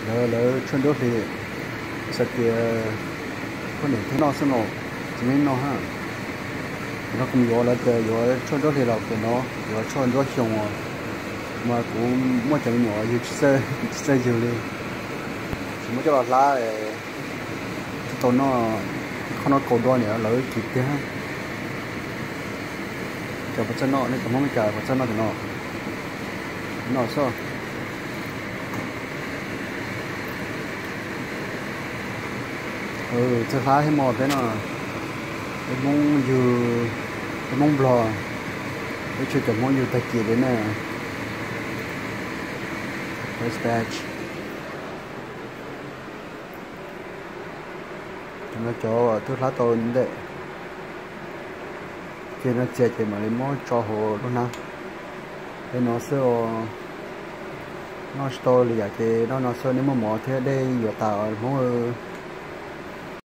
Lawv, lawv tshuaj nruab hlis, xav tias poj niam thiaj noj xwb no, tsis meej noj hab. Tam no kuv mus yuav, lawv tias yuav tshuaj nruab hlis los kuv no, yuav tshuaj nruab xyoo os. Mas kuv muaj cov me nyuam yug tsis txawj, tsis txawj yug li, tsis muab coj los hlab, tsis tau noj. Qhov no kaus dua niam lawv kiv tiag. Cov puas txawj noj, nej cov Hmoob Meskas puas txawj noj cov no? Noj xwb. Txawj hlab thiab mog peb no. Peb Hmoob yug, peb Hmoob Nplog, peb tsis cov Hmoob yug tag kis li na. First batch. Cov no cov twb hlab tau ntej, ces no txias ces mam li muab tso hauv lub hnab. Peb no xwb os. Noj tsis tau li yam ces noj no xwb, nej muaj mov thiab dej yuav tas os Hmoob.